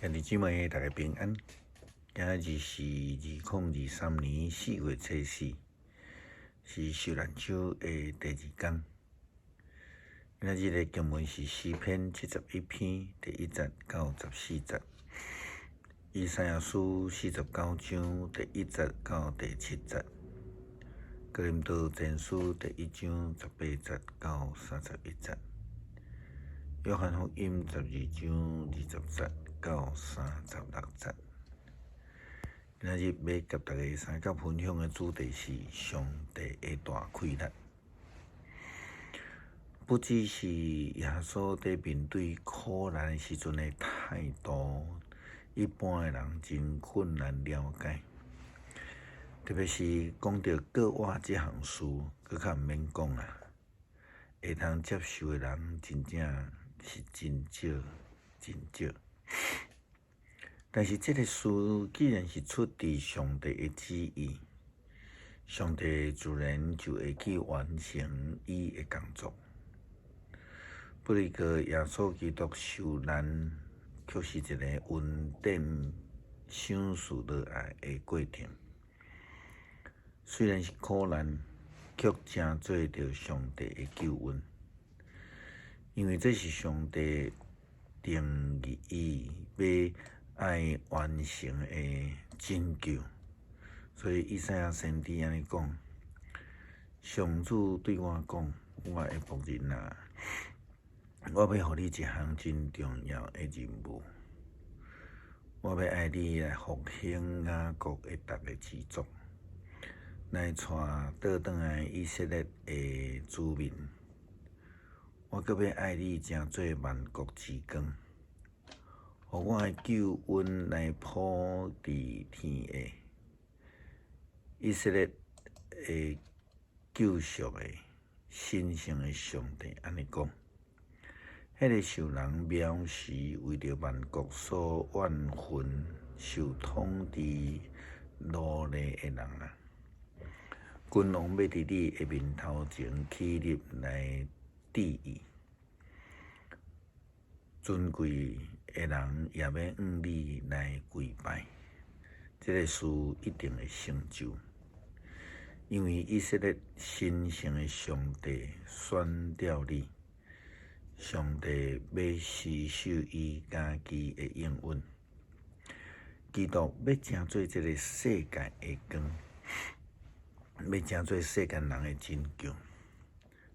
兄弟姊妹，大家平安。今日是2023年4月初四，是受難週的第二工。今日的經文是詩篇71篇第1節到14節，以賽亞書49章第1節到第7節，哥林多前書第1章18節到31節，約翰福音12章20節到36節。今日欲佮大家相佮分享的主題是上帝的大氣力。不只是耶穌佇面對苦難的時陣的態度，一般的人真困難了解。特別是講著割腕這項事，閣較毋免講啦。會通接受的人，真正是真少，真少。但是這个事既然是出佇上帝的旨意，上帝自然就會去完成伊的工作。不過耶穌基督受難，卻是一个恩典賞賜落來的過程。雖然是苦難，卻成做著上帝的救恩，因為這是上帝定義欲愛完成的拯救。所以以賽亞先知按呢講：上主對我講，我的僕人啊，我欲予你一項真重要的任務，我欲愛你來復興雅各的逐个支族，來帶倒轉來以色列的子民。我閣欲愛你成做萬國之光，予我的救恩來普佇天下。以色列的救贖的神聖的上帝按呢講：彼个受人藐視、為著萬國所怨恨、受統治奴隸的人啊，君王欲佇你的面頭前起立來致意，尊貴的人也欲向你來跪拜。這个事一定會成就，因為以色列神聖的上帝選召你，上帝欲施受伊家己的應允，基督欲成做這个世界的光，欲成做世間人的拯救。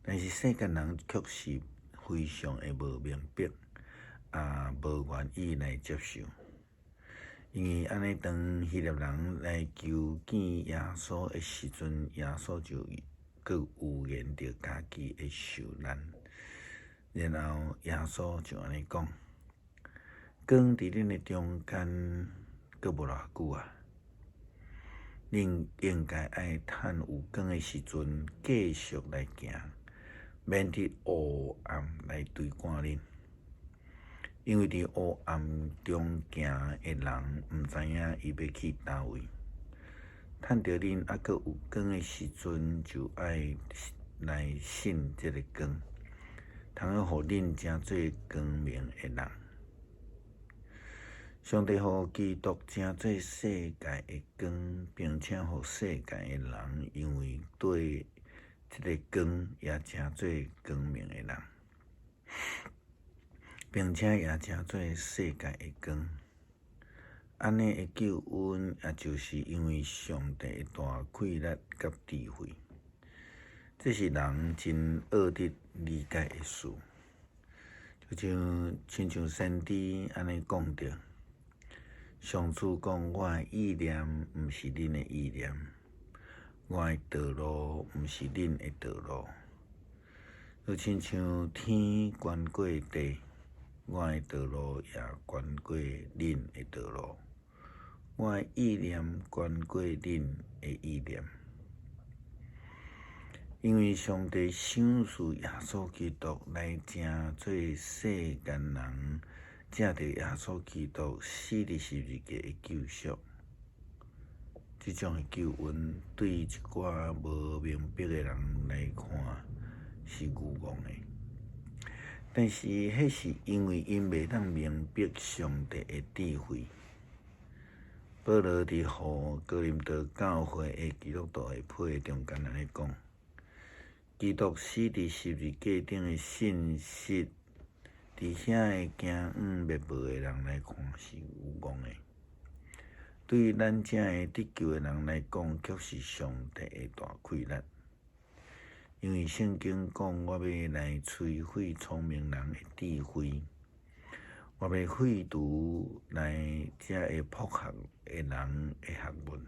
但是世間人卻是非常的無明白，也無願意來接受。因為按呢，當希臘人來求見耶穌的時陣，耶穌就閣預言著家己的受難。然後耶穌就按呢講：光佇恁的中間閣無偌久啊！恁應該愛趁有光的時陣繼續來行，免得烏暗來追趕恁。因為佇烏暗中行的人，毋知影伊欲去佗位。趁著恁猶閣有光的時陣，就愛來信這个光，通好予恁成做光明的人。上帝予基督成做世界的光，並且予世界的人因為對這个光也成做光明的人，並且也成做世界的光。按呢的救恩，也就是因為上帝的大氣力佮智慧，這是人真學得理解的事。就像親像先知按呢講著，上主講：我的意念毋是恁的意念，我的道路毋是恁的道路。就親像天懸過地，我的道路也懸過恁的道路，我的意念懸過恁的意念。因為上帝賞賜耶穌基督來成做世間人，藉著耶穌基督死佇十字架的救贖，這種的救恩對一寡無明白的人來看是愚戇的。但是，彼是因為𪜶袂當明白上帝的智慧。保羅佇予哥林多教會的基督徒的批中間按呢講：基督死佇十字架頂的信息，佇遐个驚惶滅無的人來看是愚戇的，對咱遮个得救的人來講，卻是上帝的大氣力。因為聖經講：我欲來摧毀聰明人的智慧，我欲廢除來遮个博學的人的學問。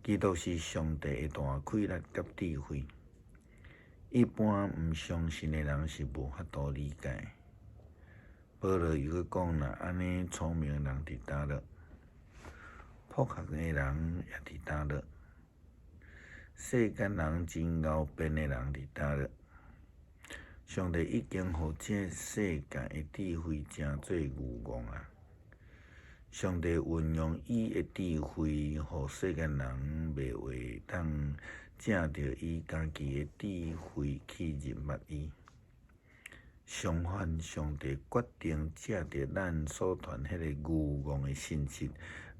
基督是上帝的大氣力佮智慧，一般毋相信的人是無法度理解。保羅又閣講啦，按呢聰明的人佇佗落，博學的人也佇佗落，世間人真𠢕辯的人佇佗落？上帝已經予這世界的智慧成做愚戇啊！上帝運用伊的智慧，予世間人袂會當藉著伊家己的智慧去認捌伊。相反，上帝決定藉著咱所傳彼個愚戇的信息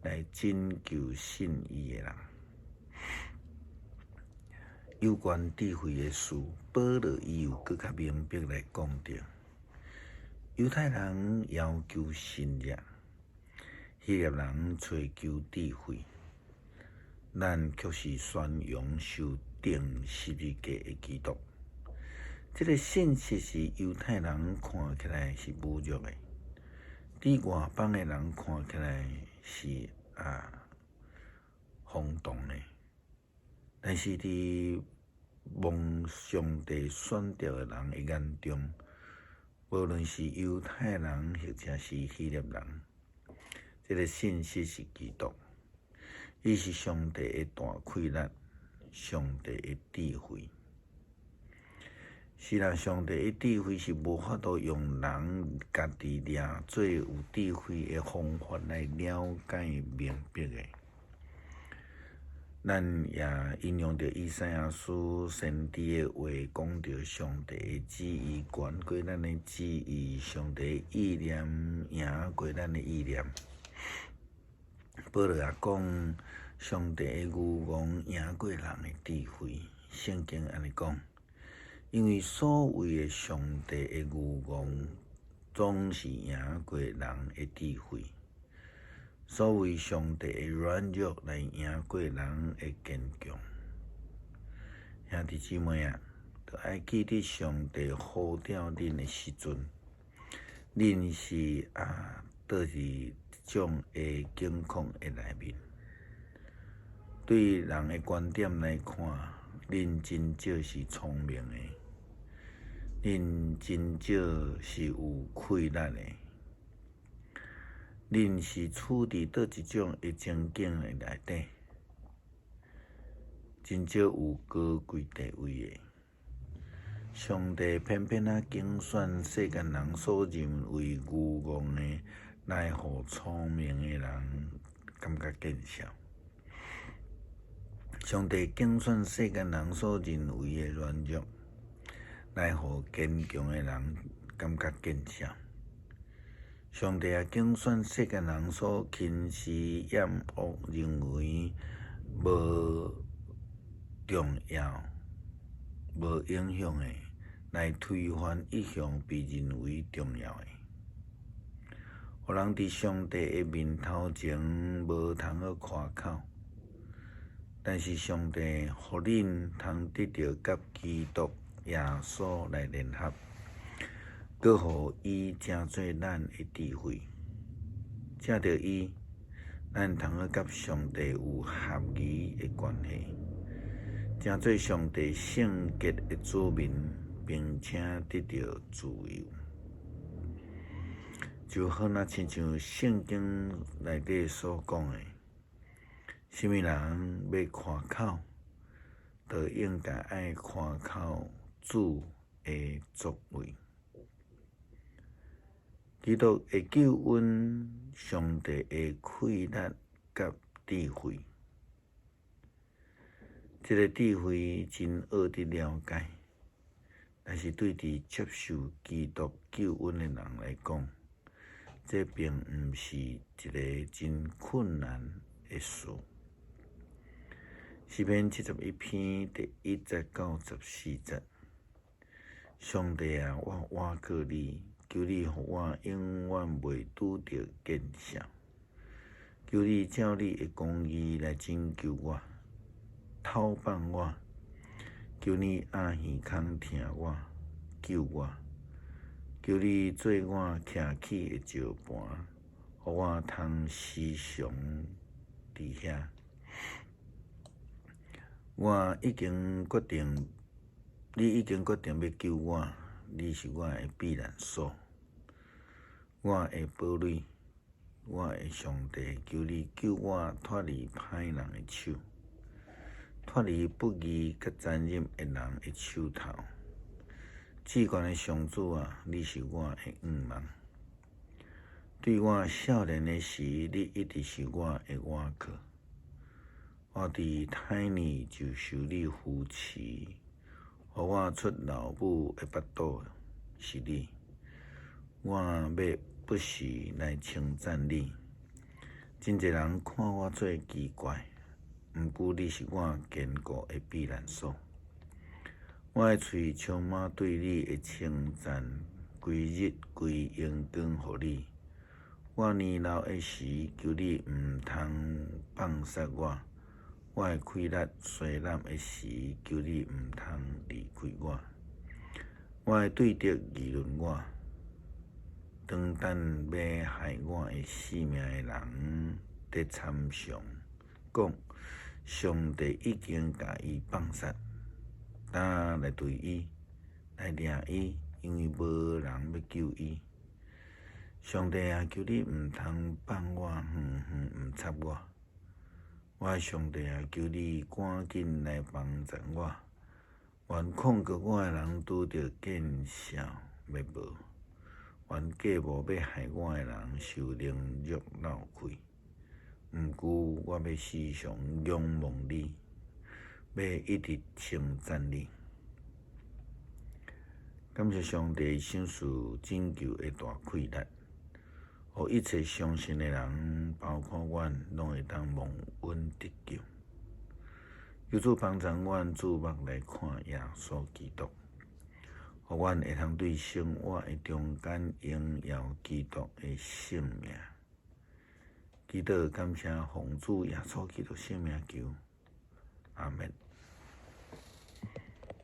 來拯救信伊的人。有關智慧的事，保羅伊有閣較明白來講著。猶太人要求神蹟，希臘人揣求智慧，咱卻是宣揚受釘十字架的基督。這个信息是猶太人看起來是侮辱的，佇外邦的人看起來是荒唐的，但是佇蒙上帝選召的人的眼中，無論是猶太人或者是希臘人，這个信息是基督，伊是上帝的大氣力，上帝的智慧。是啦，上帝的智慧是無法度用人家己掠做有智慧的方法來了解明白的。咱也引用著以賽亞書先知的話，講著上帝的旨意懸過咱的旨意，上帝的意念贏過咱的意念。保羅也講，上帝的愚戇贏過人的智慧。聖經按呢講，因為所謂的上帝的愚戇，總是贏過人的智慧。所謂上帝的軟弱來贏過人的堅強。兄弟姊妹啊，著愛記得上帝呼召恁的時陣，恁是佗一種的境況的內面。對人的觀點來看，恁真少是聰明的，恁真少是有氣力的。恁是處佇佗一種的情景的內底，真少有高貴地位的。上帝偏偏仔揀選世間人所認為愚戇的，來予聰明的人感覺見笑。上帝揀選世間人所認為的軟弱，來予堅強的人感覺見笑。上帝也揀選世間人所輕視、厭惡、認為無重要、無影響的，來推翻一向被認為重要的。予人佇上帝的面頭前無通好誇口，但是上帝予恁通得著佮基督耶穌來聯合，閣予伊成做咱的智慧，藉著伊，咱通好佮上帝有合宜的關係，成做上帝聖潔的子民，並且得著自由。就好若親像聖經內底所講的，啥物人欲誇口，就應該愛誇口主的作為。基督的救恩，上帝的氣力佮智慧，這个智慧真學得了解，但是對佇接受基督救恩的人來講，這並毋是一个真困難的事。詩篇71篇第1節到14節，上帝啊，我倚靠你，求你予我永遠袂拄著見笑。求你照你的公義來拯救我，透放我。求你掩耳孔聽我，救我。求你做我徛起的石盤，予我通時常佇遐。我已經決定，你已經決定欲救我，你是我的避難所，我的堡壘，我的上帝，求你救我脫離歹人的手，脫離不義佮殘忍的人的手頭。至懸的上主啊，你是我的向望。對我少年的時，你一直是我的倚靠。我佇胎裡就受你扶持，予我出老母的腹肚是你。我欲不時來稱讚你。真濟人看我做奇怪，毋過你是我堅固的避難所。我的喙充滿對你的稱讚，規日歸榮光予你。我年老的時，求你毋通放殺我；我的氣力衰減的時，求你毋通離開我。我的對敵議論我，當等欲害我的性命的人佇參詳，講上帝已經共伊放殺，擔來追伊，來掠伊，因為無人欲救伊。上帝啊，求你毋通放我遠遠毋插我。我的上帝啊，求你趕緊來幫助我。願控告我的人拄著見笑滅無，願計謀欲害我的人受凌辱落氣。毋過我欲時常仰望你，欲一直稱讚你。感謝上帝賞賜拯救的大氣力，予一切相信的人，包括阮，攏會當蒙恩得救。求主幫助阮注目來看耶穌基督，予阮會通對生活的中間榮耀基督的聖名。祈禱感謝奉主耶穌基督聖名求，阿們。